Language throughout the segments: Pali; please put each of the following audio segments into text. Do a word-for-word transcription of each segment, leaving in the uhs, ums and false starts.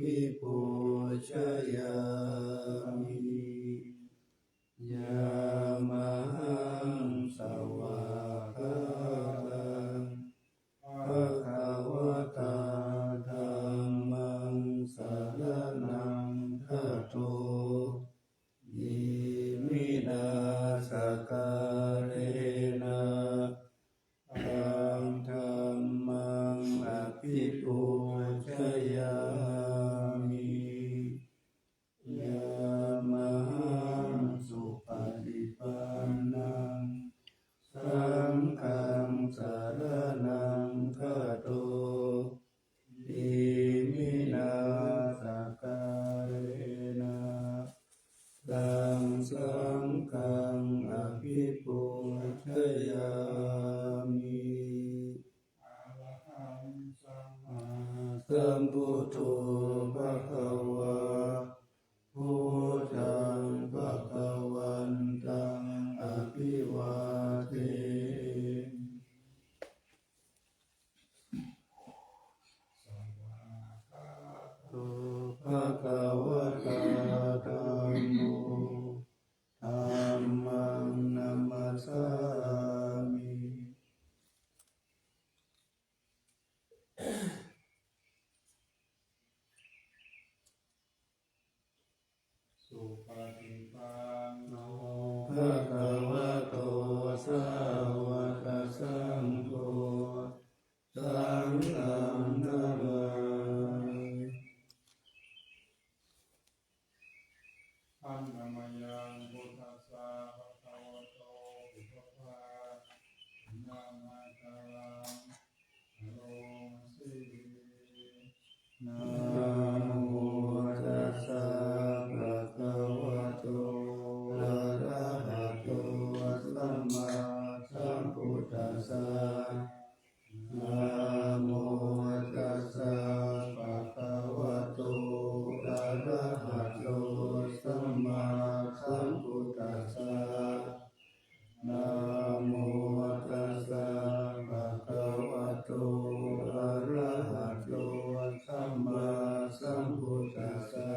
abhipūjayāmi. Yamaham svākkhātaṃ bhagavatā dhammaṃ saraṇaṃ gato, iminā sakkārena taṃ dhammaṃ abhipūjayāmi. Yamaham supaṭipannaṃ saṅghaṃ saraṇaṃ gato, iminā sakkārena taṃ saṅghaṃ abhipūjayāmi. Arahaṃ sammāsambuddho bhagavā, buddhaṃ bhagavantaṃ abhivādemi. Svākkhāto bhagavatā dhammo, dhammaṃ namassāmi. Supaṭipanno bhagavato sāvakasaṅgho, saṅghaṃ namāmi. Handa mayaṃ buddhassa bhagavato pubbabhāganamakāraṃ karoma sīlī. Namo tassa bhagavato arahato sammāsambuddhassa. Namo tassa bhagavato arahato sammāsambuddhassa. Namo tassa bhagavato arahato sammāsambuddhassa.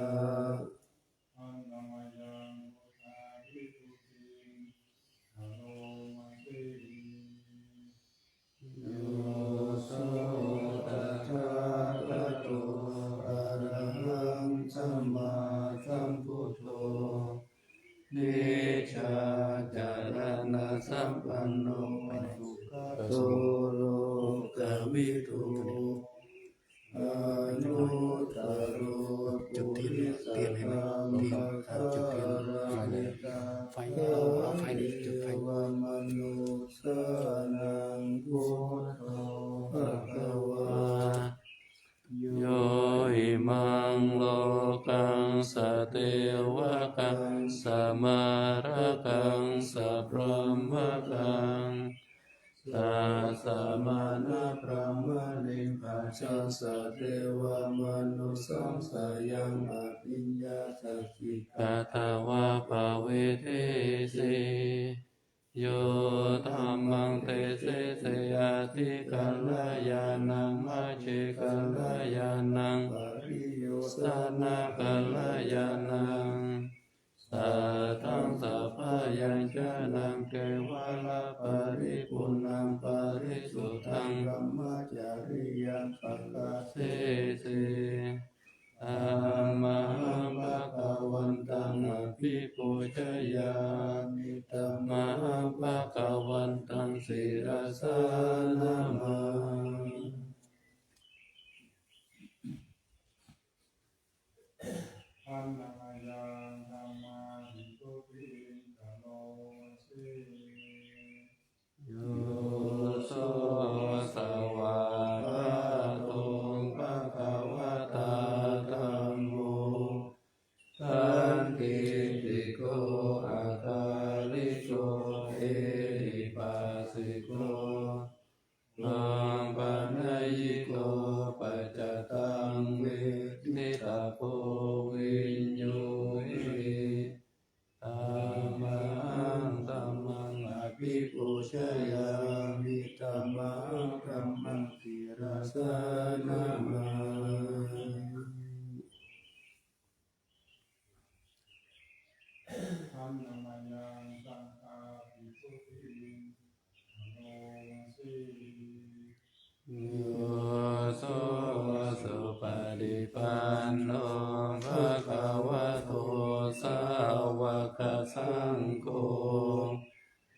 Handa mayaṃ buddhavibhūtiṃ karoma sīlī. Yo so tathāgato arahaṃ sammāsambuddho, vijjācaraṇasampanno sugato lokavidū, anuttaro purisadammasārathi satthā devamanussānaṃ buddho bhagavā. Yo imaṃ lokaṃ sadevakaṃ samārakaṃ sabrahmakaṃ sassamaṇabrāhmaṇikañca sadevamanussakaṃ sayaṃ abhiññāya sikkhatā va pavedesi. Yo dhammaṃ desesi ādikalyāṇaṃ majjhekalyāṇaṃ pariyosānakalyāṇaṃ satthaṃ sabbayañjanaṃ kevalaparipuṇṇaṃ parisuddhaṃ brahmacariyaṃ paṭṭhāsesi. Tamahaṃ bhagavantaṃ abhipūjayāmi. Tamahaṃ bhagavantaṃ sirasā namāmi. Handa mayaṃ dhammavibhūtiṃ karoma sīlī. Yo so svākkhāto bhagavatā dhammo sandiṭṭhiko akāliko ehipassiko opanayiko paccattaṃ veditabbo viññūhi. Tamahaṃ dhammaṃ abhipūjayāmi. Tamahaṃ dhammaṃ sirasā namāmi. Yo so supaṭipanno bhagavato sāvakasaṅgho,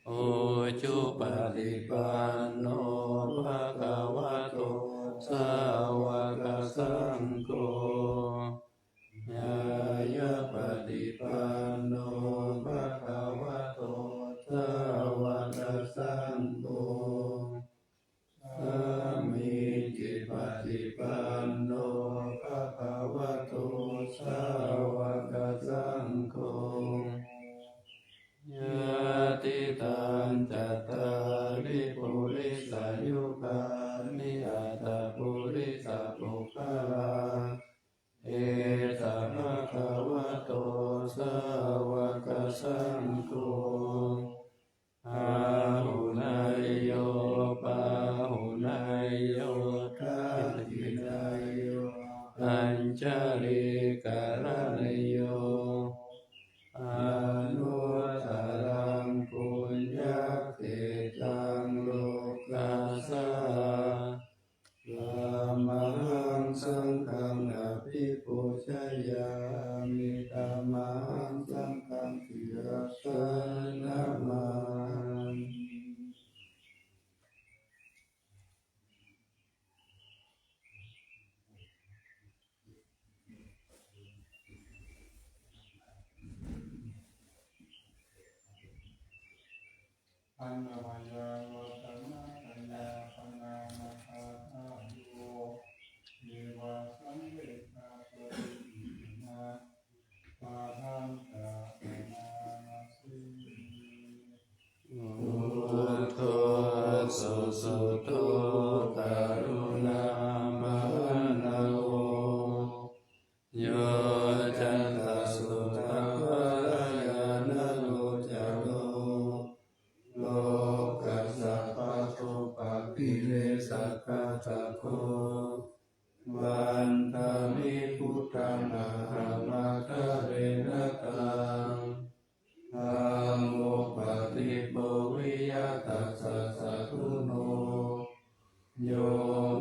ujupaṭipanno bhagavato sāvakasaṅgho, ñāyapaṭipanno bhagavato sāvakasaṅgho, sāmīcipaṭipanno bhagavato sāvakasaṅgho, yadidaṃ cattāri purisayugāni aṭṭha purisapuggalā, esa bhagavato sāvakasaṅgho, āhuneyyo pāhuneyyo dakkhiṇeyyo añjalikaraṇīyo, anuttaraṃ puññakkhettaṃ lokassā. Tamhaṃ saṅghaṃ abhipūjayāmi, tamhaṃ saṅghaṃ sirasā namāmi. Annamaya vacanakāya pāṇānamāgāyo, yeva sammiddhaṃ paṭiccina padañca amānasi. Buddho susuddho karuṇāmahānāmo, yoccantasuddhapālāya nalocano, lokassa pātopakilesaghātako, vandāmi buddhaṃ ahaṃ ādarena taṃ. Dhammo paṭibo viya tassa satthuno, yo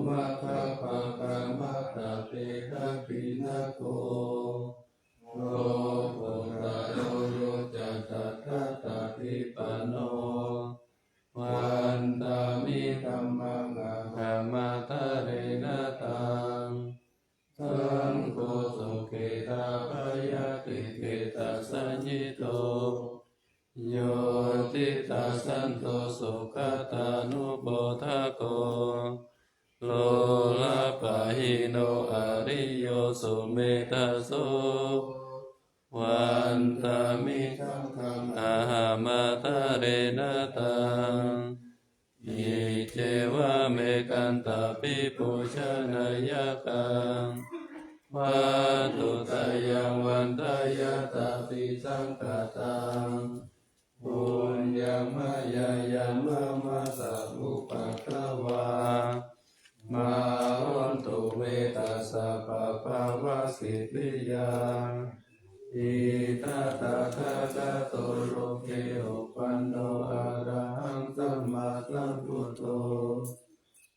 maggapākamatatthe dakkhiṇako, lokuttaro yo ca tathāgatappaṭipanno, vandāmi dhammaṃ ahaṃ ādarena taṃ. Saṅgho sukhetappayātiṭṭhitasañhito, yo cittasanto sugatānupodako, lolapahīno ariyo sumedhaso, vandāmi saṅghaṃ ahaṃ ādarena taṃ. Iccevamekaṃ abhipūjanīyaṃ vatthuttayaṃ vandeyyaṃ taṃ abhisaṅkhataṃ, puññaṃ mayā yaṃ mama sabbupaddavā, mā hontu ve tassa pāpāvasiddhiyā. Idha tathāgato loke uppanno arahaṃ sammāsambuddho,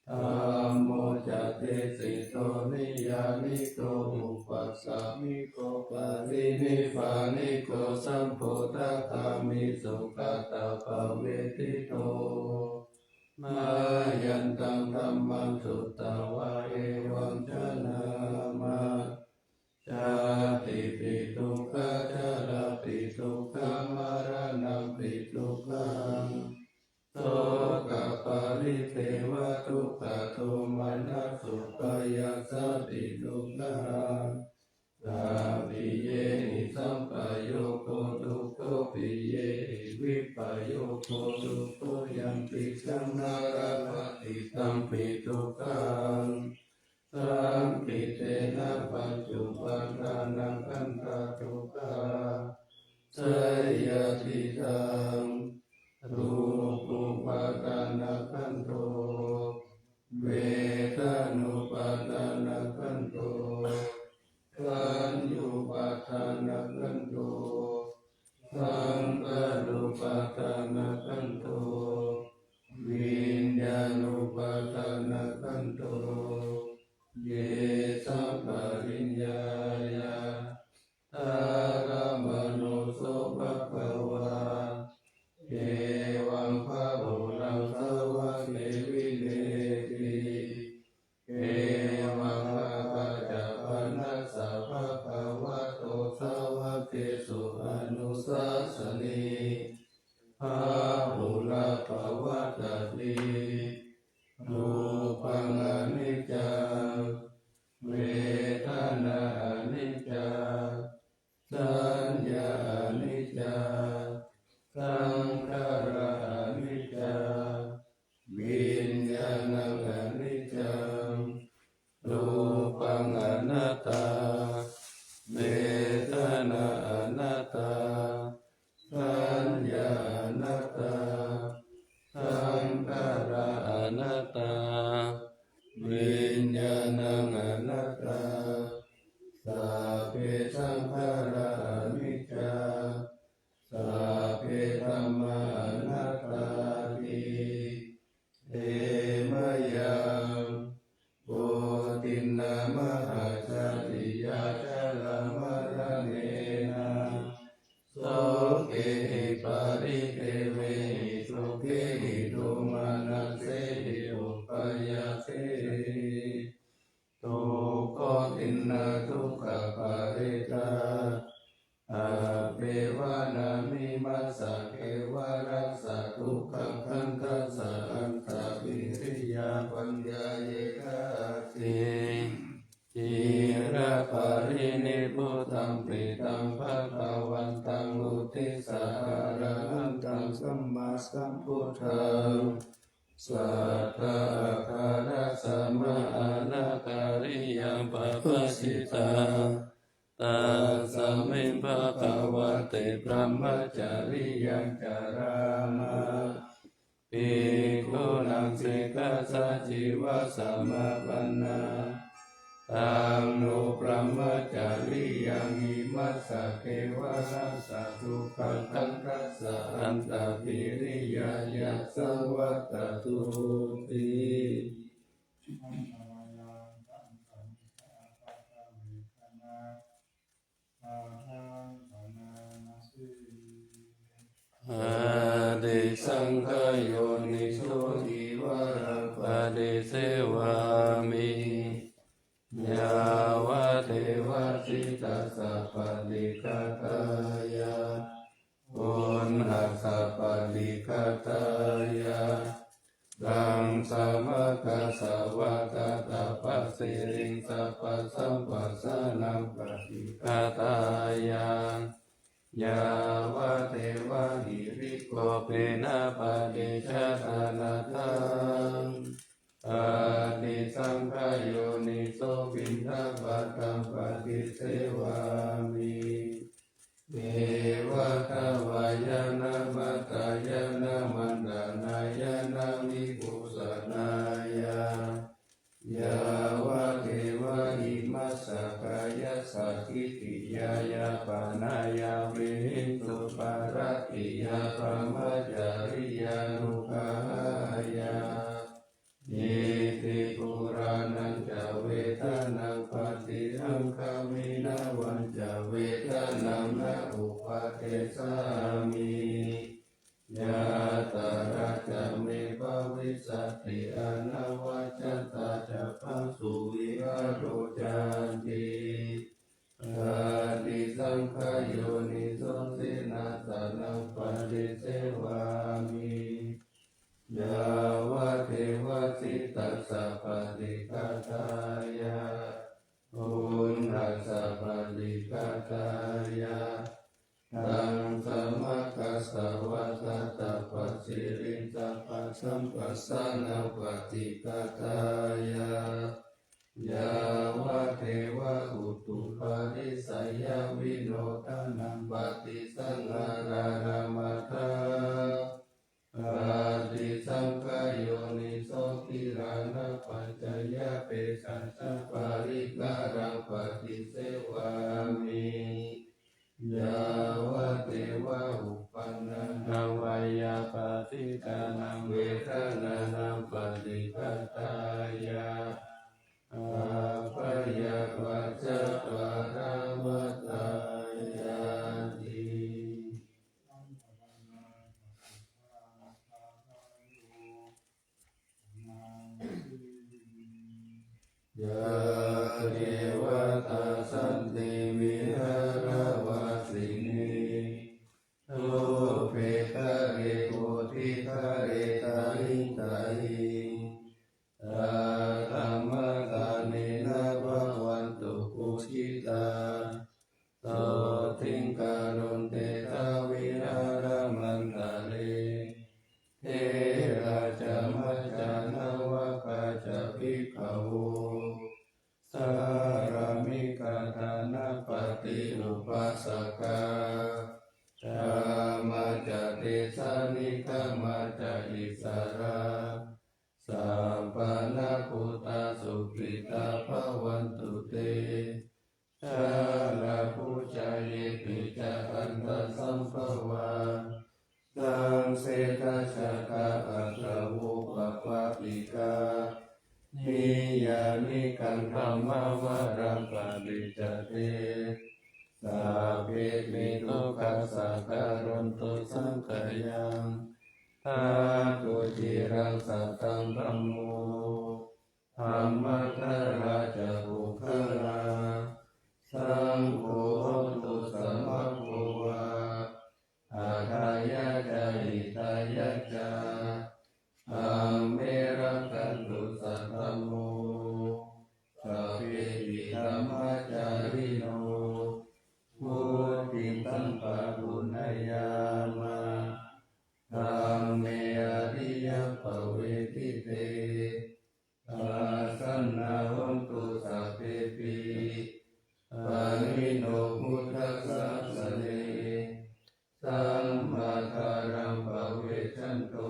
dhammo ca desito niyyāniko upasāmiko parinibbāniko sambodhagāmī sugatappavedito. Mayantaṃ dhammaṃ sutvā evaṃ janāma, jātipi dukkhā jarāpi dukkhā maraṇampi dukkhaṃ, sokaparidevadukkhadomanassupāyāsāpi dukkhā, sabbītiyo vivajjantu, sabbarogo vinassatu, sabbasampattī siddhiyā hotu sabbaṃ. Saṅgho pāliyeva bhagavato sāvakasaṅgho, sabbadukkhadomanassupāyāsāpi dukkhā, sabbiyehi sampayogā dukkho, dukkho piyehi vippayogo, dukkho piyehi vippayogo, dukkho yaṃ ticcaṃ naraṃ pati taṃ pi dukkhaṃ. Saṅkhittena paccuppannānakkhandhā dukkhā, seyyathīdaṃ: rūpūpādānakkhandho, vedanūpādānakkhandho, saññāupādānakkhandho, saṅkhārūpādānakkhandho, viññāṇūpādānakkhandho. vedanā anattā, saññā anattā, saṅkhārā anattā, viññāṇaṃ anattā, sabbe saṅkhārā aniccā, sabbe dhammā anattāti. Te mayaṃ koṭinamahācariyā jarāmaraṇena sokehi paridevehi dukkhehi domanassehi upāyāsehi dukkhoṭṭhānadukkhaparitā appeva nāmimassa kevalassa dukkhakkhandhassa antapiriyāpaññāyekāti. Ciraparinibbutampi taṃ bhagavantaṃ uddissa arahantaṃ sammāsambuddhaṃ satthā āgārasmā anakāriyaṃ pabbajitā. Tasmiṃ bhagavā te brahmacariyaṃ carāma bhikkhūnaṃ sikkhāsājīvasamāpannā. Taṃ no brahmacariyaṃ imassa kevalassa dukkhakkhandhassa antapiriyāya saṃvattatu ti. Paṭisaṅkhā yoniso cīvaraṃ paṭisevāmi yāvadeva cittassa paṭighātāya, uṇhassa paṭighātāya, taṃsamakassa vata tappasiriṃ sapasamphassānaṃ paṭighātāya, yāvadeva hirikopinapaṭicchādanatthaṃ. Paṭisaṅkhā yoniso piṇḍapātaṃ paṭisevāmi, pevaṭavāya na matthāya na maṇḍanāya na vibhūsanāya, yāvadeva imassa kāyassa ṭhitiyā yāpanāya vihiṃsuparatiyā brahmacariyānuggahāya. Iti purāṇañca vedanaṃ paṭihaṅkhāmi navañca vedanaṃ na uppādessāmi, yātrā ca me bhavissati anavajjatā ca phāsuvihāro cāti. Paṭisaṅkhā yoniso senāsanaṃ paṭisevāmi yāvadeva cittassa paṭighātāya, uṇhassa paṭighātāya, taṃsamakassa vata tappasiriṃ sapasamphassānaṃ paṭighātāya, yāvadeva utuparissayavinodanaṃ paṭisaṅkhāraramatthaṃ. Paṭisaṅkhā yoniso gilānapaccayabhesajjaparikkhāraṃ paṭisevāmi yāvadeva uppannānaṃ veyyābādhikānaṃ vedanānaṃ paṭighātāya, abyāpajjhaparamatāyāti. Yā devatā santi vihāravāsinī, thūpe ghare bodhighare tahiṃ tahiṃ, tā dhammadānena bhavantu pūjitā, sotthiṃ karontedha vihāramantare. Therā ca majjhā navakā ca bhikkhavo, sārāmikā Ganapati upāsakā, gāmā ca desā nigamā ca issarā, sappāṇabhūtā sukhitā bhavantu te. Jalābujā yepi ca aṇḍasambhavā, saṃsedajātā athavopapātikā, niyyānikaṃ dhammavaraṃ paṭicca te, sabbepi dukkhassa karontu saṅkhayaṃ. Ṭhātu ciraṃ sataṃ dhammo, dhammaddharā ca puggalā, saṅgho hotu samaggo va, atthāya ca hitāya ca. Amhe rakkhatu saddhammo, sabbepi dhammacārino, vuḍḍhitaṃ papuṇṇayāma, dhamme ariyappavedite. Pasannā hontu sabbepi, pāṇino buddhasāsane. Sammā dhāraṃ pavecchanto,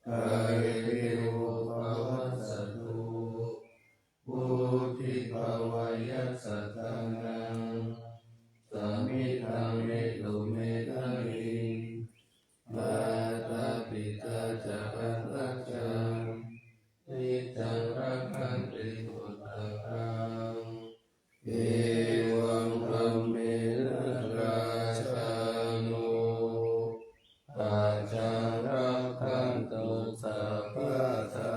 kāle devo pavassatu. Vuḍḍhibhāvāya sattānaṃ, samiddhaṃ netu medaniṃ. Mātā pitā ca atrajaṃ, niccaṃ rakkhanti puttakaṃ. Evaṃ dhammena rājāno, pajaṃ rakkhantu sabbadā.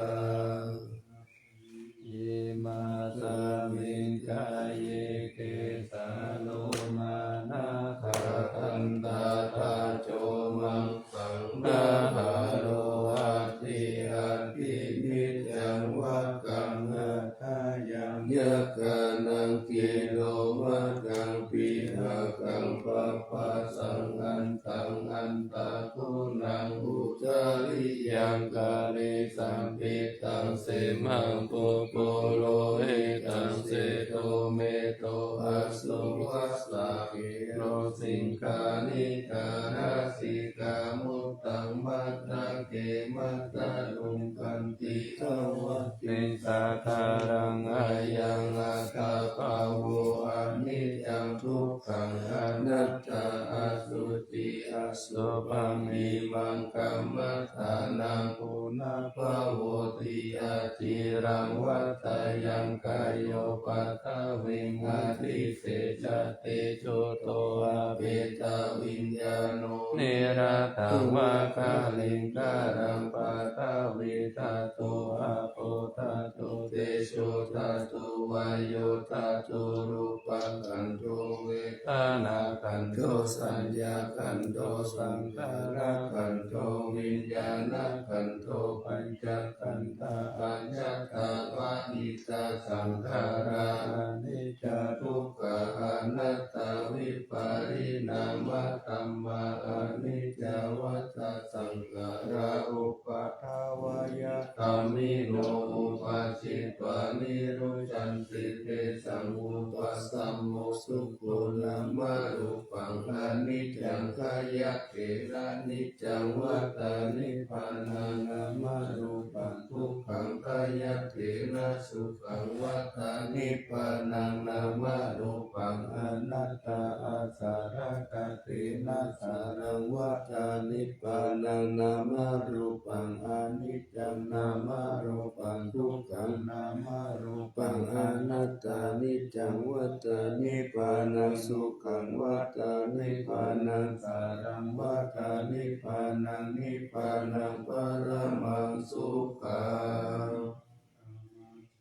Imasmiṃ kāye kesā lomā nakhā dantā taco maṃ saṃ nahārū adhi ati miccaṃ vakkaṃ hadayaṃ yakkhānaṃ kilomakhaṃ pīhakaṃ papphāsaṃ antaṃ antaguṇaṃ udariyaṃ kale samphittaṃ semhaṃ pubbu lohitaṃ sedo medo assu vassa khero siṅghāṇikā nasikā muttaṃ matthake matthaluṅ khantītha vatiṃsa dhāraṃ ayaṃ attabhāvo aniccaṃ dukkhaṃ anattā asuci asubhaṃ imaṃ kammadānaṃ punabbhavoti aciraṃ vata yaṃ kāyo paṭhaviṃ adhisessati tejo so appetaviññāṇo niratthaṃ vā kaliṅgaraṃ paṭhavī dhātu āpo dhātu tejo dhātu vāyo dhātu rūpakhandho vedanākhandho saññākhandho saṅkhārakhandho viññāṇakhandho pañcakkhandhā ajjhattā bahiddhā saṅkhārā aniccā dukkhā anattā vipariṇāmadhammā aniccā vata saṅkhārā uppādavayadhammino uppajjitvā nirujjhanti tesaṃ vūpasamo sukho. Nāmarūpaṃ aniccaṃ khayattena niccaṃ vata nibbānaṃ nāmarūpaṃ dukkhaṃ khayattena sukhaṃ vata nibbānaṃ nāmarūpaṃ anattā āsarakkhatena saraṃ vata nibbānaṃ nāmarūpaṃ aniccaṃ nāmarūpaṃ dukkhaṃ nāmarūpaṃ anattā niccaṃ vata nibbānaṃ sukhaṃ vata nibbānaṃ saraṃ vata nibbānaṃ nibbānaṃ paramaṃ sukhaṃ.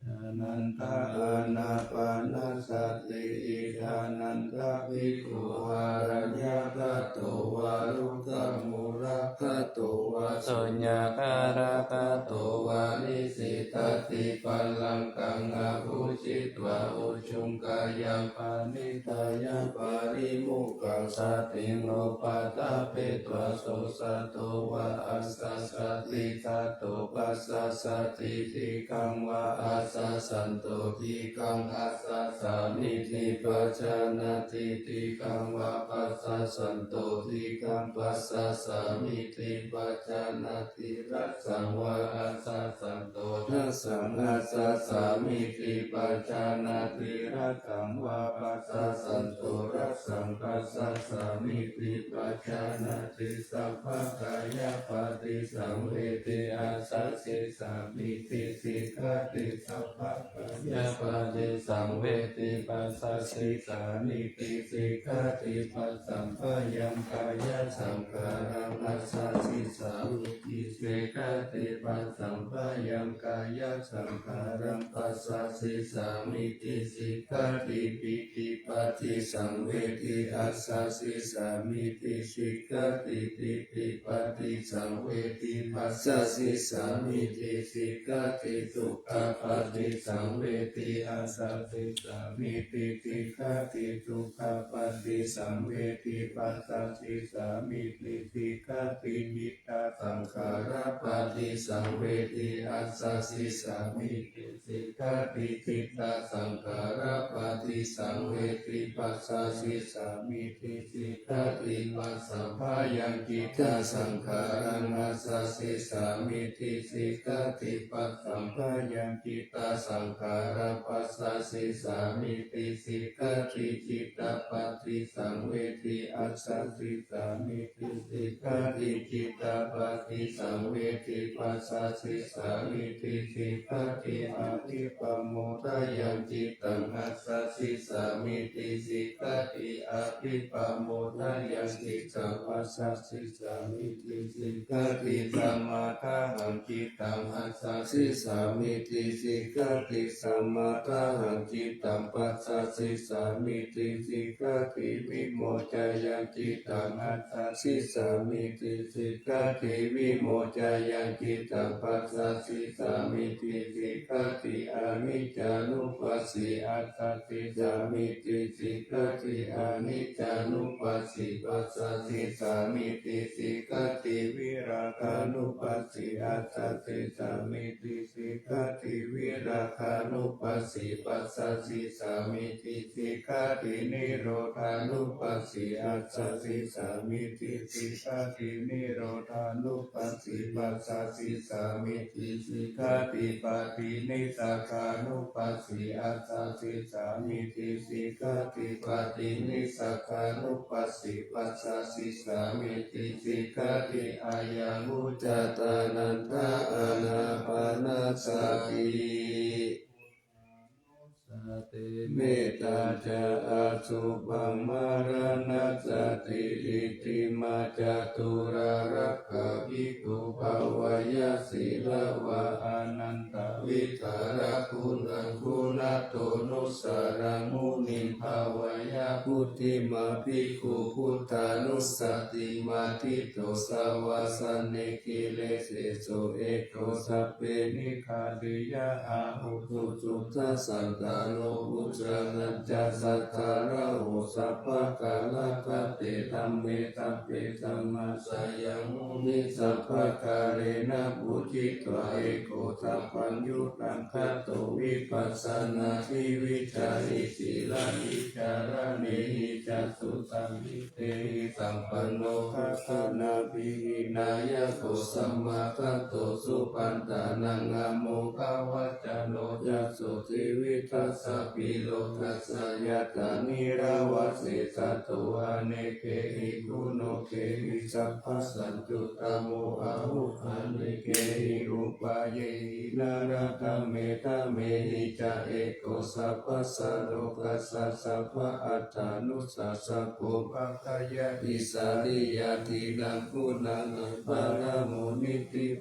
Anantā ānāpānasati iddhānanda bhikkhū araññagato vā rukkhamūlagato vā suññakāragato vā nisesatīpallaṅkaṃ ahūsitvā ujuṃ yaṃ paṇītāya parimokkhāya satiṃ upaṭṭhapetvā, so sato va assasati, sato passassati, digaṃ va assassato, digaṃ assassamiti pajānāti, digaṃ va passassato, digaṃ passassamiti pajānāti, rassaṃ va assassato, rassaṃ assassamiti pajānāti, rassaṃ va passassato, rassaṃ passassamiti pajānāti, sabbakāyapaṭisaṃvedi, assasissamiti sikkhati, sabbakāyapaṭisaṃvedi, passasis samiti sikkhati, passamphayaṃkāyasaṅkhāraṃ assasissamiti sikkhati, passamphayaṃkāyasaṅkhāraṃ passasissamiti sikkhati, pītipaṭisaṃvedi, assasissamiti sikkhati, pītipaṭisaṃvedi, passasissamiti sikkhati, dukkhapaṭisaṃvedi, assasissamiti sikkhati, dukkhapaṭisaṃvedi, passasissamiti sikkhati, cittasaṅkhārapaṭisaṃvedi, assasissamiti sikkhati, cittasaṅkhārapaṭisaṃvedi, passasissamiti sikkhati, passamphayaṃ cittasaṅkhāraṃ assasissamiti sikkhati, passamphayaṃ cittasaṅkhāraṃ passasissamiti sikkhati, cittapaṭisaṃvedi, assasissamiti sikkhati, cittapaṭisaṃvedi, passasissamiti sikkhati, abhipamodanaṃ cittaṃ assasissamiti sikkhati, abhipamodanaṃ cittaṃ passasissamiti sikkhati, samādanaṃ cittaṃ assasissamiti sikkhati, samādanaṃ cittaṃ passasissamiti sikkhati, vimoccanaṃ cittaṃ assasissamiti sikkhati, vimoccanaṃ cittaṃ passasissamiti sikkhati, aniccānupassī assasissamiti sikkhati, aniccānupassī passasissamiti sikkhati, virāgānupassī assasissamiti sikkhati, virāgānupassī passasissamiti sikkhati, nirodhānupassī assasissamiti sikkhati, nirodhānupassī passasissamiti sikkhati, paṭinissagganupassī assasissamiti sikkhati, paṭinissagganupassī passasissamiti sikkhati, ayaṃ vuccate ānanda ānāpānasati. Mettañca asubhaṃ maraṇasati, icchiṃ ācaraṃ ca bhikkhu bhāvaye sīlavā, anantavidaṃ guṇaṃ guṇato nusaraṃ muniṃ bhāvaye. Puthimā bhikkhu buddhanussatimatthito, savāsane giriseso eko sabbe nigghāriye ahu. Suddhasandano uccanañca sādāraho, sabbakārabhave dhamme sabbe dhammassāya muni, sabbakārena pūjitā eko sabbaññutaṃ kāto vipassanādevicārī sīlavicāraṇehi ca suddaṃ vitehi sampanno, kaṭṭhānābhiññānāya ko samādhatto, supaṇṇānaṃ āmokavacano ca, sotthi vitthassapi rogassa, yathinā nirāvā seṭṭho anekehi guṇokehi, sabbaññutañca tamo ahu anekehi upāyehi. Nānāttha-medha-mehi ca eko sabbassa rogassa sabba-atthanussasako, paṭṭhāya issariyā dhīraṃ guṇānaṃ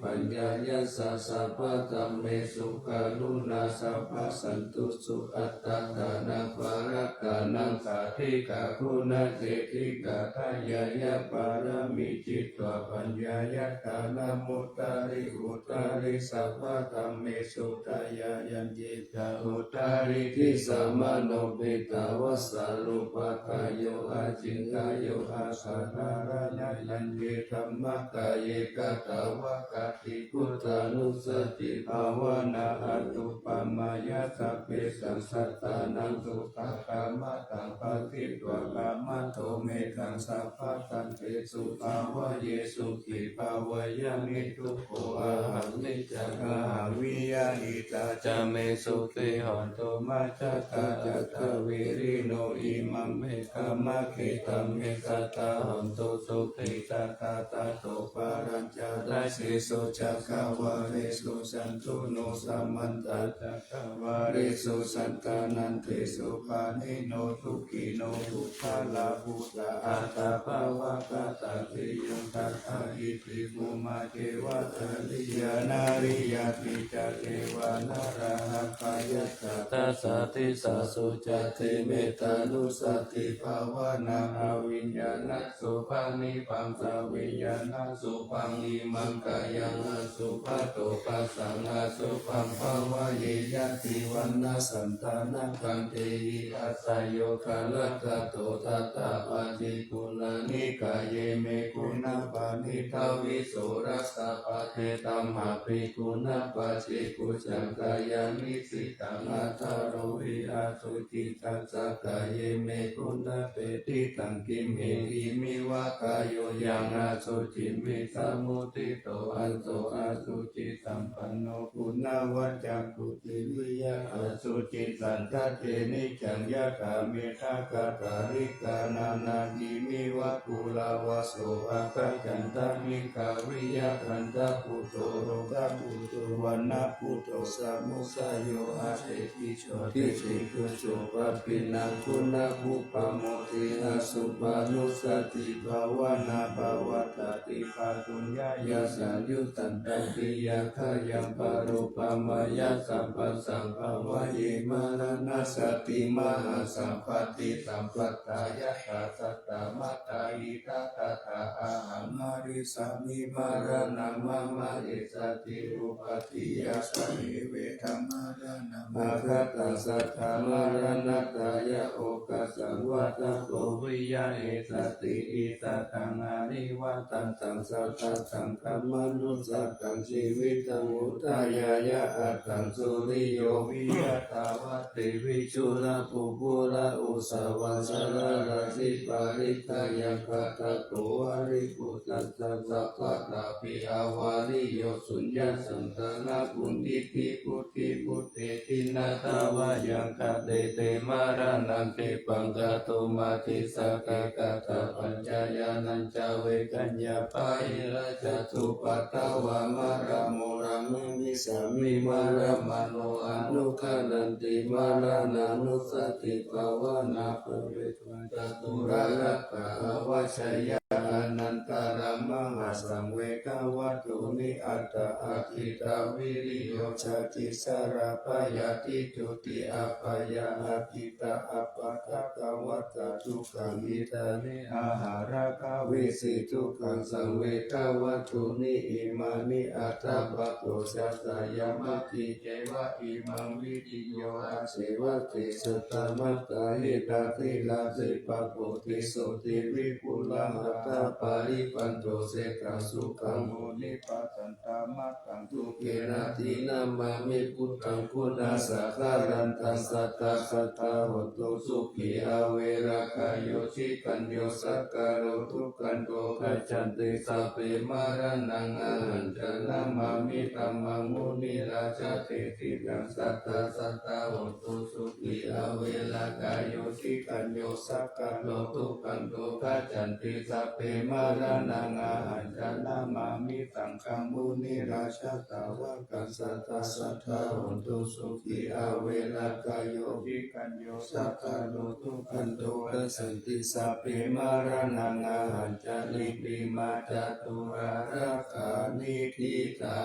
paññāya sabbadhammesu karuṇā sabbasantussū attānaṃ parittānaṃ sati Ekā guṇaseṭṭhikā, tā ñāṇapāramī citva, paññāya dānamuttariṃ uttariṃ, sabbadhammesu dayāyanti. Ca uttariṃ disaṃ manomettā, vassalokadāyo acintayuṃ, asaddharānaññe dhammakāye, katā va kāti. Buddhānussatibhāvanā, anuppamāya sabbesaṃ, sattānaṃ sugatāmattaṃ, pharitvā kāmato mettaṃ, sabbasantesu bhāvaye, sukhī bhāvaye niddukho ahaṃ, niccaṃ ahaṃ viya itā ca me sukhī hontu, majjhattā ca dvilino, imaṃ me dhammaketaṃ, me sadā hontu sukhī sadā. Tato palañca dasesu cakkavāḷesu, cātuno samantā cakkavāḷesu, atrajanesu pāṇino, sukhino puggalā, buddhā aṭṭha bhāvagāthā, seyyaṃ saddā iti bhummā ceva, ariyā nariyā, pisācā ca devā, nārā āgayā ca, dasaṭṭhīsāsu ca. Iti mettānussatibhāvanā, aviññāṇaṃ sukhaṃ nibbānaṃ, viññāṇaṃ sukhaṃ, imaṃ kāyaṃ asubhato passaṃ, asubhaṃ bhāvaye, yadi vaṇṇaṃ candamāgandhiṃ, āsayo galaṭṭhato. Tathāpatti guṇāni kāye me, guṇā paṇītā visurasā, pāṇītamhāpi guṇapāṭi, bhujā kāyāni sitā, athāro hi asuci. Tassa kāye me guṇā pīḷitaṃ, kimhehi me va kāyo, yaṃ asuciṃ visamuttito, aso asucisampanno, guṇavaccaṃ puthu viyā asuciṃ, saṃsajje niccaṃ yathā meghagāthā, likkhānaṃ nādi me va kulavāso, ākaccaṃ tadekaviyā, gandhabbuddho lokabhuto, vaṇṇabbuddho samudayo, aseṭṭhi jotisi juso, pāpinnaṃ guṇappumoti. Asubbānussatibhāvanā, pavattati pātuyā, yasaṃ yuttantaṃ tiyākāyaṃ, pāṇuppamāya sabbasaṃ, bhāvaye maraṇassati. Mahāsampatti sampattā, yattha saddamattā, idha tattha ahaṃ marissāmi, maraṇaṃ mama essatha, uppādeyya saṃvarena maraṇaṃ, agatā sattha maraṇatthāya, okāsaṃ vata kho viya essati. Isataṃ anivattantaṃ, sattataṃ dhammanussataṃ, jīvitaṃ udayāya aṭṭhaṃsu, riyo viya thavati vichūla, pubbulla usavasala, rājī parittayā, gandhabbo vāriputtasā, sabbatthapi avariyo, suññā santā nākuṇḍitu, buddhi buddheti na tavayaṃ, khaṇe te maraṇaṃ khippaṃ, kātumatthissa te katha, paccaññānañca vedaññā, bāhirajjhattupaddavā, maraṃ mūlaṃ nemissāmi, maraṃ mano anuggaṇhanti. Maraṇānussatibhāvanā, bhave caturāsatā avajjeyya, anantarā mahāsaṃvedavātūni, aṭṭha aṭṭhitā viriyo, jāti jarā byādhi juti apāya, atītā appaṭikavatā dukkhā, khīṇe appaṭikavatā sukhaṃ, dukkhā visi dukkhā saṃvedavātūni, imāni aṭṭha paṭicca samyāti, ceva imaṃ viññū asevatthi, saddamattā hitāhi rājī, pāpū disoti vipulā, atha parittaṃ seṭṭhaṃ sukhaṃ, munisāvakā santā mataṃ, dukkhenatinnaṃ māme buddhaṃ guṇasaṅgharantaṃ, sadā sadā hontu sukhī averā kāyo, jitañño sakko dukkhaṅgo gacchanti, sabbe maraṇaṃ ahañca namāmi, dhammaṃ munirājassa desitaṃ, sadā sadā hontu sukhī averā kāyo, jitañño sakko dukkhaṅgo gacchanti, sabbe maraṇaṃ ahañca namāmi, saṅghaṃ munirājasāvakaṃ, sadā sadā hontu sukhī averā kāyo, jitañño sakko dukkhaṅgo gacchanti, sabbe maraṇaṃ ahañca. Iti mā caturāsatā niṭṭhitā.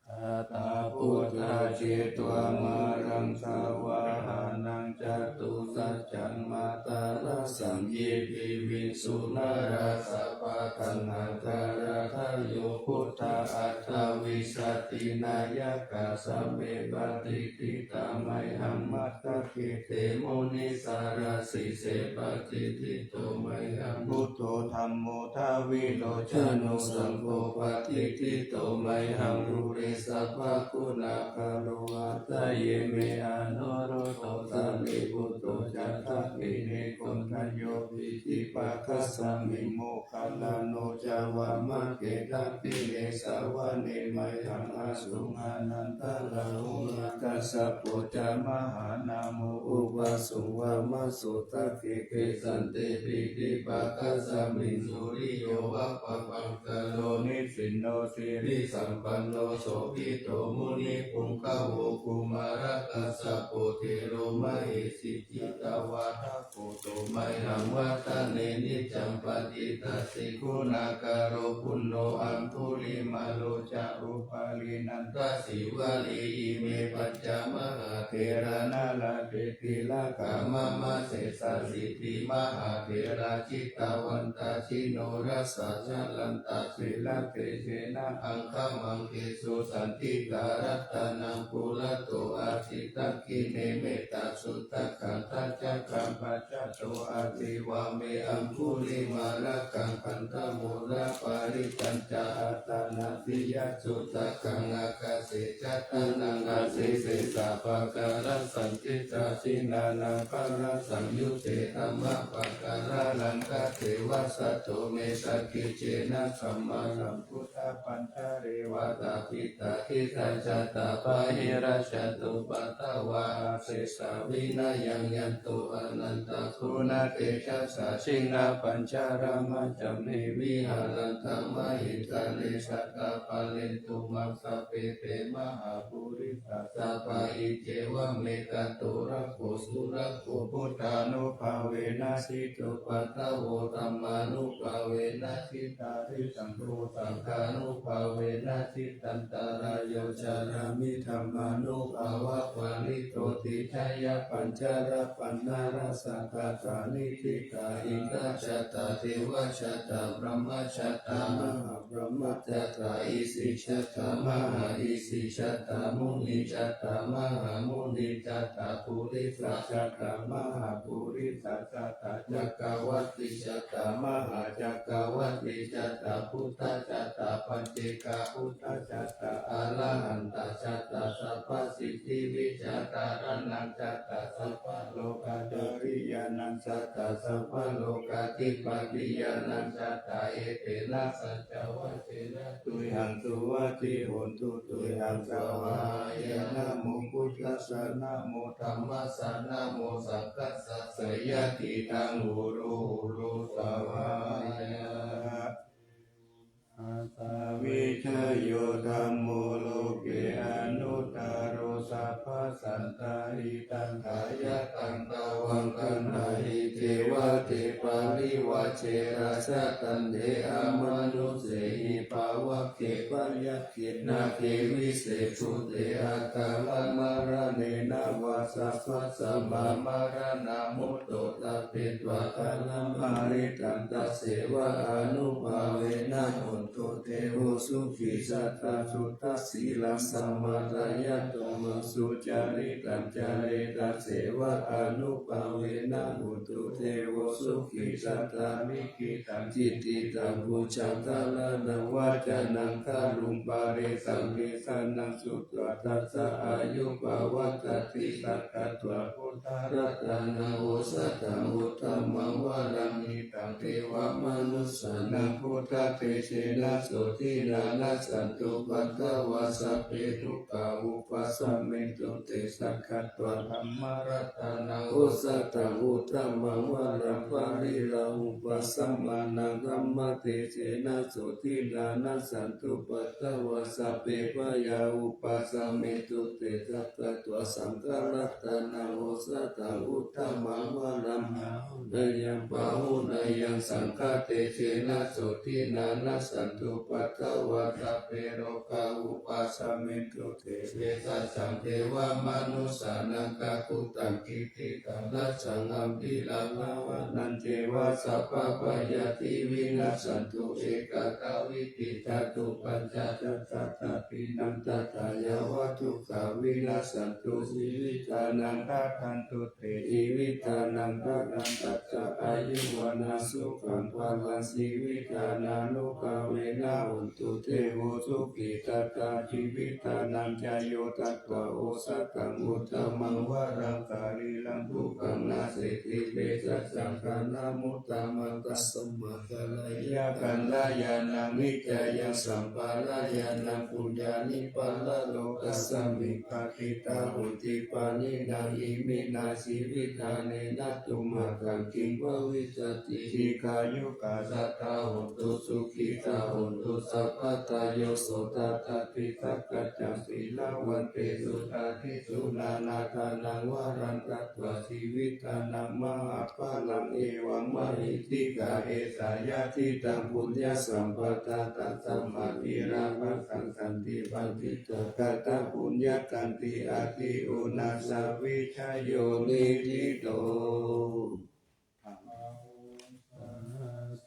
Tathā buddhā jetvā māraṃ savāhanaṃ, catusaccāmatarasaṃ ye piviṃsu narāsabhā. Taṇhaṅkarādayo buddhā aṭṭhavīsati nāyakā, sabbe patiṭṭhitā mayhaṃ matthake te munissarā. Sīse patiṭṭhito mayhaṃ buddho dhammo dvilocano, saṅgho patiṭṭhito mayhaṃ ure sabbaguṇākaro. Hadaye me anuruddho sārīputto ca dakkhiṇe, koṇḍañño piṭṭhibhāgasmiṃ moggallāno ca vāmake. Dakkhiṇe savane mayhaṃ āsuṃ ānandarāhulā, kassapo ca mahānāmo ubhāsuṃ vāmasotake. Kesante piṭṭhibhāgasmiṃ suriyo va pabhaṅkaro, nisinno sirisampanno sobhito munipuṅgavo. Kumārakassapo thero mahesī cittavādako, so mayhaṃ vadane niccaṃ patiṭṭhāsi guṇākaro. Puṇṇo aṅgulimālo ca upālī nandasīvalī, ime pañca mahātherā nalāṭe tilakā mama. Sesāsīti mahātherā jitavantā jinorasā, jalantā sīlatejena aṅgamaṅgesu saṇṭhitā. Ratanaṃ purato āsi dakkhiṇe mettasuttakaṃ, dhajaggaṃ pacchato āsi vāme aṅgulimālakaṃ. Khandhamoraparittañca āṭānāṭiyasuttakaṃ, ākāse chadanaṃ āsi sesā pākārasaṇṭhitā. Jinānaṃ kārasaṃyutte dhammapākāralaṅkate, vasato me sakiccena sammāsambuddhapañjare. Vātapittādisañjātā bāhirajjhattupaddavā, asesā vinayaṃ yantu anantaguṇatejasā. Jinapañjaramajjhamhi viharantaṃ mahītale, sadā pālentu maṃ sabbe te mahāpurisāsabhā. Iccevamekanto rakkho surakkho, buddhānubhāvena jitupaddavo, dhammānubhāvena ji tārisaṅgho, saṅghānubhāvena jitantarāyo, carāmi dhammānubhāvapālito. Tijayapañjarapaṇṇarasaṃ, gathāni gītā indajātā devajātā brahmajātā mahābrahmajātā isijātā mahāisijātā munijātā mahāmunijātā purisajātā mahāpurisajātā cakkavatti jātā mahācakkavattijātā buddhajātā paccekabuddhajātā arahantajātā sabbasiddhivijjādharānaṃ jātā sabbalokacāriyānaṃ jātā sabbalokadhipatiyānaṃ jātā. Etena saccavajjena tuyhaṃ suvatthi hotu tuyhaṃ svāhāya. Namo buddhassa, namo dhammassa, namo saṅghassa, jayasiddhaṃ hotu, hotu, svāhāya. Āsavijayo dhammo loke anuttaro, sabbasattahitatthāya, taṃ tvaṃ gaṇhāhi devate, parivajje rājadaṇḍe, amanussehi pāvake, bhayagge nāge vise bhūte, akālamaraṇena vā, sabbasmā maraṇā mutto, tappetvā kālamāritaṃ, tasseva ānubhāvena, hotu devo sukhī, sadā suddhasīlaṃ, samādāya dhammaṃ, sucaritaṃ care, tasseva ānubhāvena, hotu devo sukhī, sadā nikkhittaṃ cintitaṃ, pūjaṃ dhāraṇaṃ vācanaṃ garuṃ, paresaṃ desanaṃ sutvā, tassa āyu pavaḍḍhatīti. Sakkatvā buddharatanaṃ osathaṃ uttamaṃ varaṃ, hitaṃ devamanussānaṃ, buddhatejena sotthinā, nassantupaddavā sabbe, dukkhā vūpasamentu te. Sakkatvā dhammaratanaṃ osathaṃ uttamaṃ varaṃ, Avivajjānāgā pariḷāhūpasamanaṃ, dhammatejena sotthinā nassantupaddavā, sabbe bhayā vūpasamentu te. Sakkatvā saṅgharatanaṃ osathaṃ uttamaṃ varaṃ, āhuneyyaṃ pāhuneyyaṃ, saṅghatejena sotthinā nassantupaddavā, sabbe rogā vūpasamentu te. Bhejassaṃ devamanussānaṃ, kakuttaṃ kitti- -taṃ rājjaṃ, ambhīraṃ vāmanaṃ ceva, sabbabhayādi vinassantu. Ekadā vidhitā tu pañca, dasaṭṭhaṃ dinnāni tathāyeva, dukkhā vinassantu jīvitanaṃ. Rakkhantu te jīvitanaṃ, balaṃ tathā āyu vaṇṇaṃ sukhaṃ balaṃ, jīvitānubhāvena hontu devo sukhī. Tathā jīvitanañca yo tatvā osathaṃ uttamaṃ varaṃ, sarīraṃ dukkaṃ naseti, bhejassaṃ ghānamuttamaṃ. Tasmā kālāya kalyāṇaṃ, nittayassaṃ pariṇāmaṃ, puññāni paralokasmiṃ patiṭṭhā honti pāṇinā. Iminā jīvitane ṭhātu mataṃ, kiṃ bhavissati dīghāyukā. Sadā hontu sukhitā hontu sabbadā, yo so tathāpi sakkaccaṃ sīlavantesu, dādinā dānaṃ varaṃ datvā, jīvitanaṃ mahapphalaṃ. Evaṃ mahiddhikā, esā yadidaṃ puññasampadā, tasmā dīvārasaṃ santi, paṇḍitāgatā puññakkhatti. Atthi uṇhissa vijayo niṭṭhito.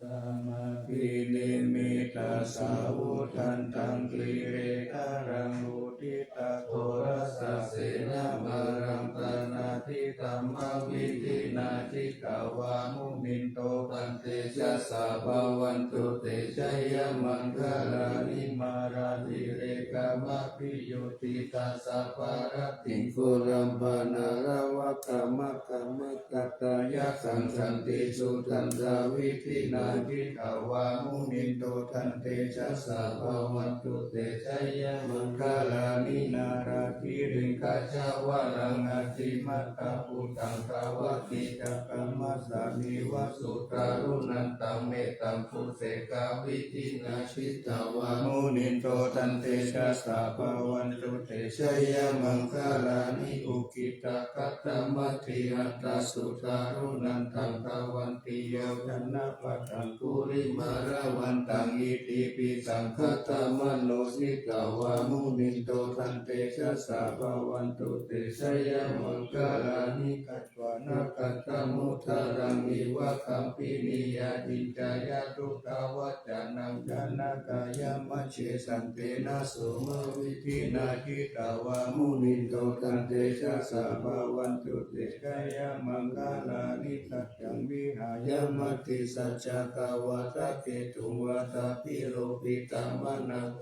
Sahassamabhinimmitasāvudhantaṃ, girimekhalaṃ uditaghorasasenamāraṃ, dānādidhammavidhinā jitavā munindo, tantejasā bhavatu te jayamaṅgalāni. Mārātirekamabhiyujjhitasabbarattiṃ, ghorampanāḷavakamakkhamathaddhayakkhaṃ, khantīsudantavidhinā jitavā munindo, tantejasā bhavatu te jayamaṅgalāni. Nāḷāgiriṃ gajavaraṃ atimattabhūtaṃ, dāvaggicakkamasanīva sudāruṇantaṃ, mettambusekavidhinā jitavā munindo, tantejasā bhavatu te jayamaṅgalāni. Ukkhittakhaggamatihatthasudāruṇantaṃ, dhāvantiyojanapathaṅgulimālavantaṃ, iddhībhisaṅkhatamano jitavā munindo, tantejasā bhavatu te jayamaṅgalāni. Katvāna kaṭṭhamudaraṃ iva gabbhinīyā, ciñcāya duṭṭhavacanaṃ janakāyamajjhe, santena somavidhinā jitavā munindo, tantejasā bhavatu te jayamaṅgalāni. Saccaṃ vihāya matisaccakavādaketuṃ, vādābhiropitamanaṃ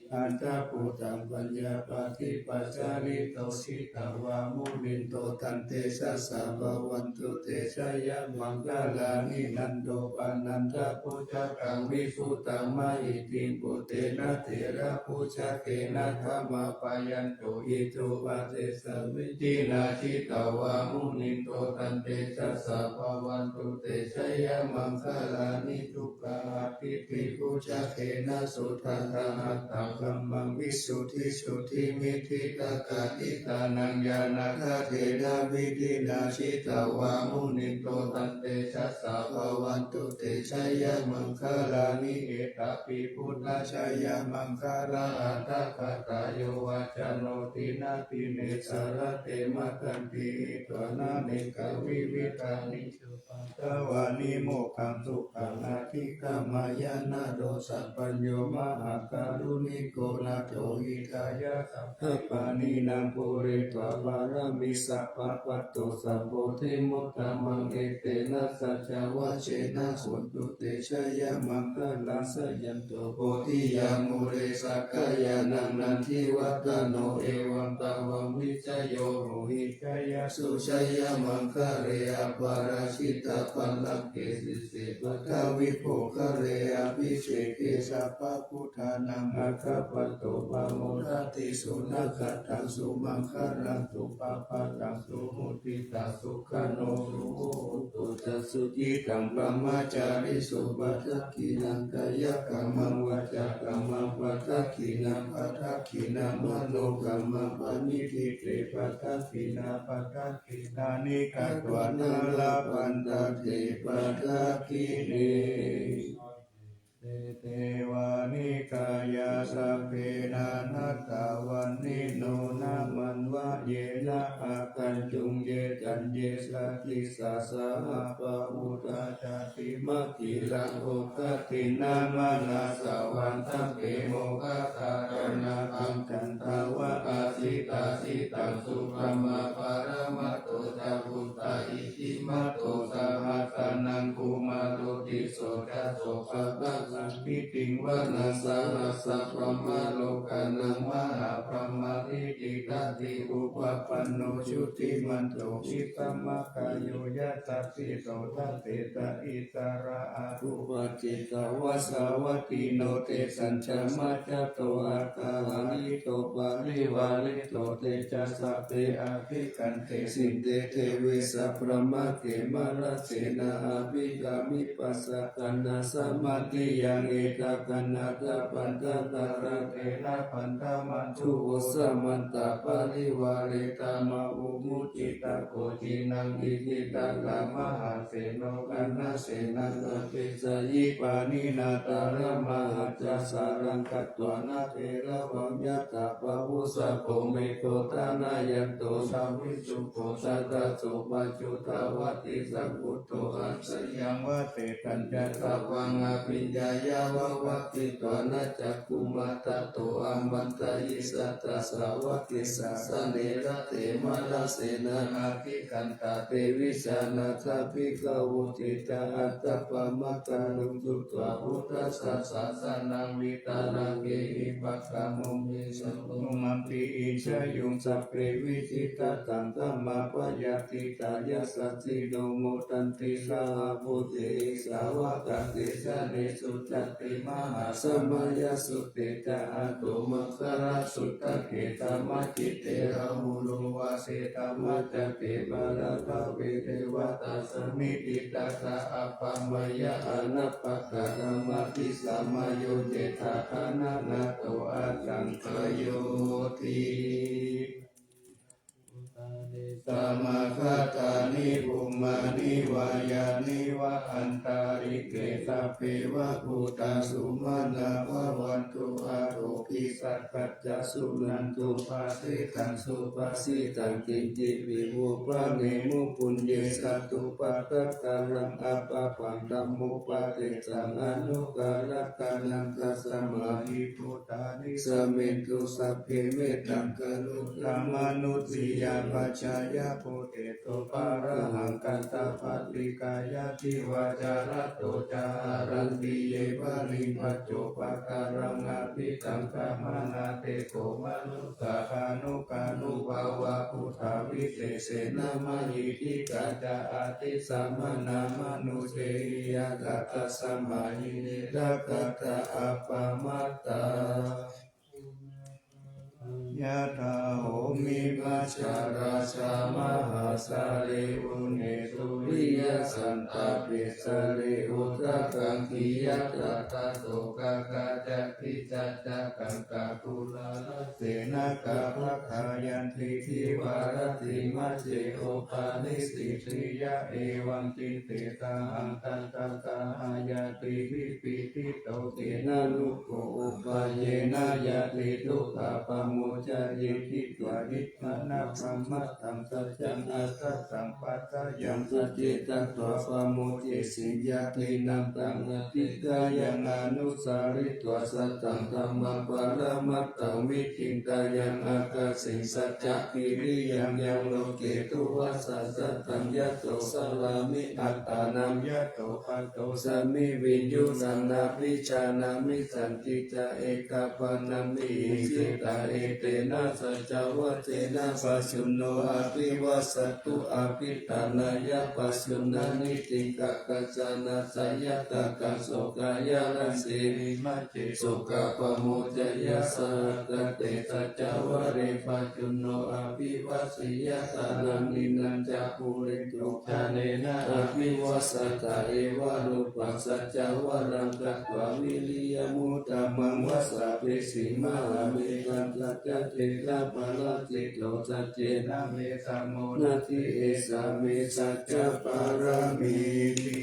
atiandhabhūtaṃ, paññāpadīpajalito jitavā munindo, tantejasā bhavatu te jayamaṅgalāni. Nandopanandabhujagaṃ vibudhaṃ mahiddhiṃ, puttena therabhujagena damāpayanto, iddhūpadesavidhinā jitavā munindo, tantejasā bhavatu te jayamaṅgalāni. Duggāhadiṭṭhibhujagena sudaṭṭhahatthaṃ, brahmaṃ visuddhijutimiddhibakābhidhānaṃ, ñāṇāgadena vidhinā jitavā munindo, tantejasā bhavatu te jayamaṅgalāni. Etāpi buddhajayamaṅgalaaṭṭhagāthā, yo vācano dinadine sarate matandī, hitvānanekavividhāni cupaddavāni, mokkhaṃ sukhaṃ adhigameyya naro sapañño. Mahākāruṇiko nātho, hitāya sabbapāṇinaṃ, pūretvā pāramī sabbā, patto sambodhimuttamaṃ, etena saccavajjena, hotu te jayamaṅgalaṃ. Jayanto bodhiyā mūle, sakyānaṃ nandivaḍḍhano, evaṃ tvaṃ vijayo hohi, jayassu jayamaṅgale, aparājitapallaṅke, sīse paṭhavipokkhare, abhiseke sabbabuddhānaṃ, aggappatto pamodati. Sunakkhattaṃ sumaṅgalaṃ, supabhātaṃ suhuṭṭhitaṃ, sukhaṇo sumuhutto ca, suciṃ brahmacārisu, padakkhiṇaṃ kāyakammaṃ vācākammaṃ padakkhiṇaṃ, padakkhiṇaṃ manokammaṃ paṇidhī te padakkhiṇā, padakkhiṇāni katvāna labhantatthe padakkhiṇe. Te devanikāyā sabbe nānattavaṇṇino, nāmanvayena āgañchuṃ ye caññe sadisā. Sahabhāhuyā Timakkhilaṃ oghatiṇṇamanāsavaṃ, sabbe moggallānaṃ āgañchandā va asitāsiṭṭhaṃ. Subrahmā paramatto ca puttā iddhimato saha, sanaṅkumāro tisso ca sopāga ābhitiṃvanaṃ. Sahassabrahmalokānaṃ mahābrahmābhitiṭṭhati, upapanno jutimanto bhismākāyo yasassi so. Dasettha issarā āgū pacce kāvasavattino, tesañca majjhato āgā hārito parivārito. Te ca sabbe abhikkante sinde deve sabrahmake, mārasenā abhikkāmi passa kaṇhassa mandiyaṃ. Etha gaṇhatha bandhagāraṃ therabandhamatthu vo, samantā parivāretha mā vo muñcittha koci naṃ. Iti tattha mahāseno kaṇhasenaṃ apesayi, pāṇinā talamāhacca saraṃ katvāna bheravaṃ. Yathā pāvussako megho thanayanto savijjuko, tadā so paccudāvatti saṅkuddho asayaṃvase. Tañca sāvakaṃ abhiññāya vavakkhitvāna cakkhumā, tato āmantayi satthā sāvake sāsane rate. Mārasenā abhikkantā te vijānātha bhikkhavo. Te ca ātappamakaruṃ sutvā buddhassa sāsanaṃ, vītarāgehi pakkāmuṃ nesaṃ lomampi iñjayuṃ. Sabbe vijitasaṅgāmā bhayātītā yasassino, modanti saha bhūtehi sāvakā te janesutāti. Mahāsamayasutte ca āguṃ makarasūtake, sammiccitte rāhulā vācetā maccunne paribhave. Devatā samitiṃ tathā āgamayā anappakanā, mātā samayo citā ananado āsaṅkhayyoti. Bhūtāni samāgatāni bhummāni vā yāni va antalikkhe, sabbe va bhūtā sumanā bhavantu athopi sakkacca suṇantu bhāsitaṃ. Subhāsitaṃ kiñci vilopanemū puññe sādhupakāraṃ appaṭivattiṃ dhammopadessaṃ anukaramānaṃ. Tasmā hi bhūtā nisāmethu sabbe mettaṃ karontu manussiyā pajāya bhūtesu. Pāpakaṃ ksantā paṭiggaṇhāti vā ca arahanto ca haranti ye baliṃ paccuppakaraṃ abhikkantā. Mahāseko manussānubhāvā bhūtā visesena mahiddhikā ca atītamaddhānantarāyasā. Tasmā hi ne rakkhatha appamattā. Yathā bhūmiṃ ajjhagā ca mahāsāgare vune suriyaṃ santāpe sare odakaṃ. Khiyatadā sokaṃ cāpi saccaṃ tathāgatānaṃ pāpū senā kāppakhāyanti divā rattimajjhe opanisīdiyā. Evaṃ cittesāhaṃ tathāgatahāyāti vipīḷito tena nāgo upāyena yati dukkhā pamuccayeti. Tvāhetvāna pamataṃ saccaṃ asattaṃ paccayaṃ sacce tatvā pamuccesi. Yadi nāntaṃ adhigayaṃ anusaritvā satthaṃ dhammaṃ paramatthaṃ vicchikāyaṃ ākāsehi saccakiriyaṃ yaṃ loke tuvaṭaṃ sataṃ yato carāmi attānaṃ yato paṭosmi viññūhanaṃ abhiñānāmi saṅkicca ekapāṇaṃ vihiṃsitā. Etena saccavajjena pajjunno abhivāsatu abhiṭhānāya pajjunnāni Vitiṭṭhakañjana, Jayantaṃ kaṇhākaṃ sūkarinaṃ, Sīhimajjhe sokapamodana, Sahagate saccavajjena, Pajjunno abhivāseyya, Tadanuddinā ca purindo, Ṭhānena abhivāsattha, Evarūpaṃ saccavajjena, Katvā vīriyamuttamaṃ, Vāsavassī mahābhismā, Saccamev jayaṃ tiṭṭhati, Parājito saccena, me samo natthi, Esā me saccapāramīti.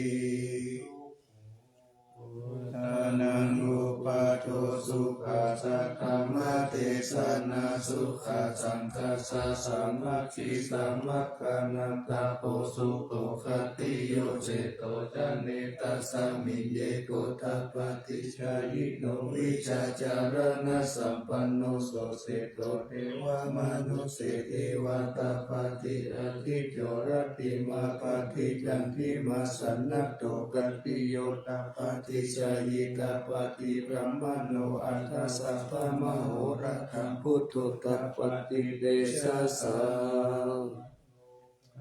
Buddhānaṃ uppādo, sukhā saddhammadesanā, sukhā saṅghassa sāmaggī, samaggānaṃ tapo sukho, khattiyo seṭṭho jāne, tasmiṃ ye gotapatiyajino, vijjācaraṇasampanno, so seṭṭho devamanusse ceva, tappati ādicco rattimābhāti, candimā sannaddho khattiyo, tappati jhāyī tappati brāhmaṇo, atha sabbamahoradhaṃ buddho tappati tejasā.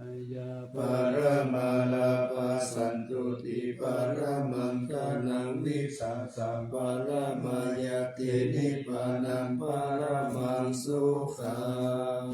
Āyā paramā lābhā, santuṭṭhī paramaṃ dhanaṃ, vissāsaṃ paramā ñāti, nibbānaṃ paramaṃ sukhaṃ.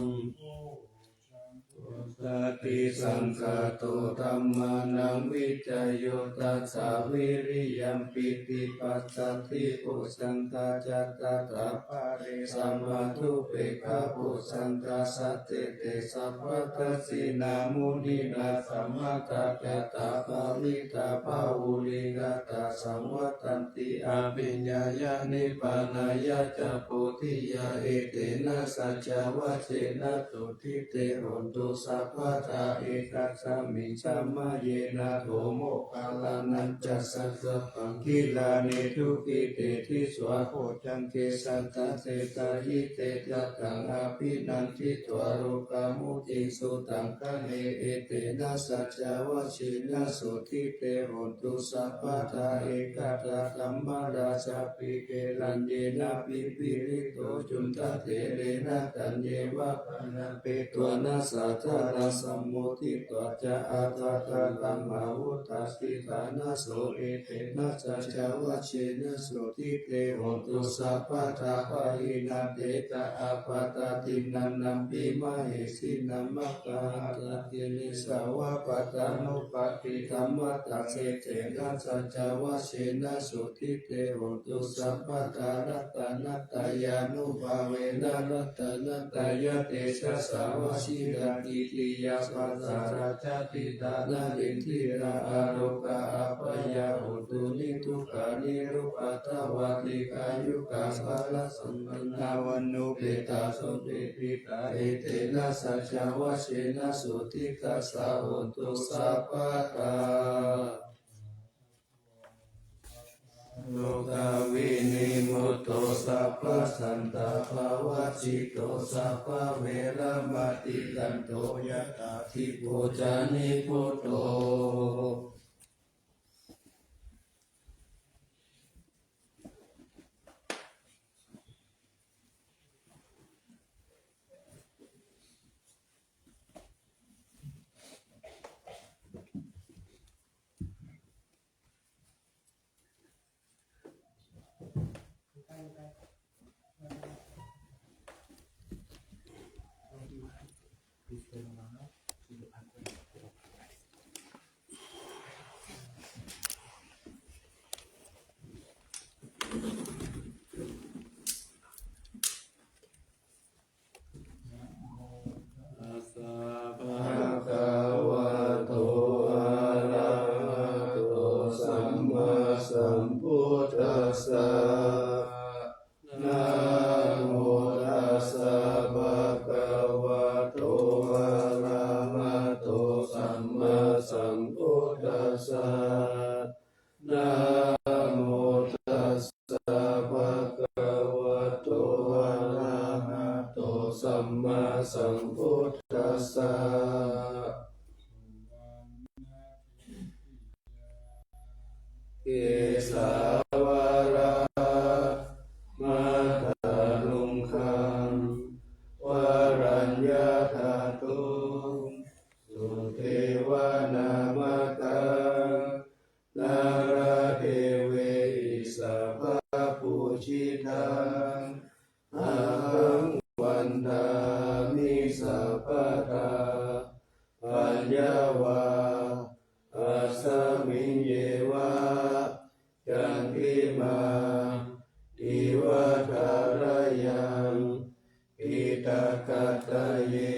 Vuṭṭhābhisaṅkhāto dhammānaṃ vicayo tathā, vīriyampīti passaddhi bojjhaṅgā ca tathāpare, samādhupekkhabojjhaṅgā sattete sabbadassinā, muninā sammadakkhātā bhāvitā bahulīkatā, saṃvattanti abhiññāya nibbānāya ca bodhiyā, etena saccavajjena sotthi te hotu sabbadā. Ekasmiṃ samaye nātho moggallānañca sassapaṃ, gilāne dukkhite disvā bojjhaṅge satta desayi, te ca taṃ abhinanditvā rogā mucciṃsu taṅkhaṇe, etena saccavajjena sotthi te hotu sabbadā. Ekadā dhammarājāpi gelaññenābhipīḷito, cundattherena taññeva bhaṇāpetvāna sādaraṃ, sammoditvā ca ābādhaggaṃ avutthaṃ ṭhitā nātho, etena saccavajjena sotthi te hotu sabbadā. Pahīnā te ca ābādhā tiṇṇannampi mahesinaṃ, maggāhatakilesāva pattānuppattidhammataṃ, etena saccavajjena sotthi te hotu sabbadā. Ratanattayānubhāvena ratanattayatejasā, vajirakkhittiyā pajārā jātidhānaṃ indirā, arogā abyāpajjhā hotu niddukkhamā, nirupaddavā dīghāyukā balasampannā, vaṇṇaṃ petaso etena saccavajjena sotthi tassa hotu sabbadā. Rogāvinimutto sabbasantāpavajjito, sabbaveramatikkanto yathā dīpo ca nibbuto. Tassa bhagavato arahato sammāsambuddhassa. Namo tassa bhagavato arahato sammāsambuddhassa. Namo tassa bhagavato arahato sammāsambuddhassa. Kesāvaraṃ māthaluṅgaṃ varaññātato, sudevanāmakā Ahaṃ vandāmi sabbadā, aññā vā asmiṃ ye vā, candimā divaṭarayaṃ, piṭakattaye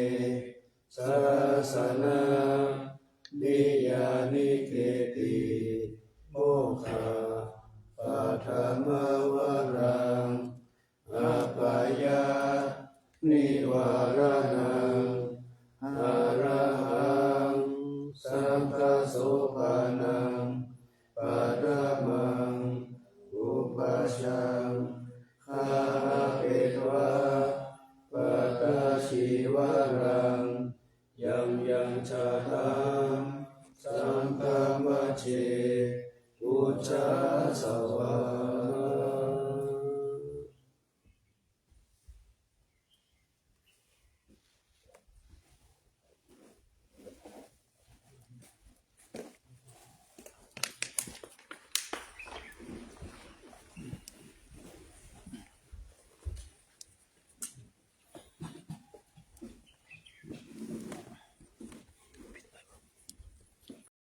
sāsanamiyānike'ti, mokkhapaṭhamavaraṃ apāyanivāraṇaṃ, arahaṃ saṅghasopanam paṭhamaṃ upajjhaṃ gahetvā patacīvaraṃ, yaṃ yaṃ jātaṃ saṅghamajjhe pūjāsavā.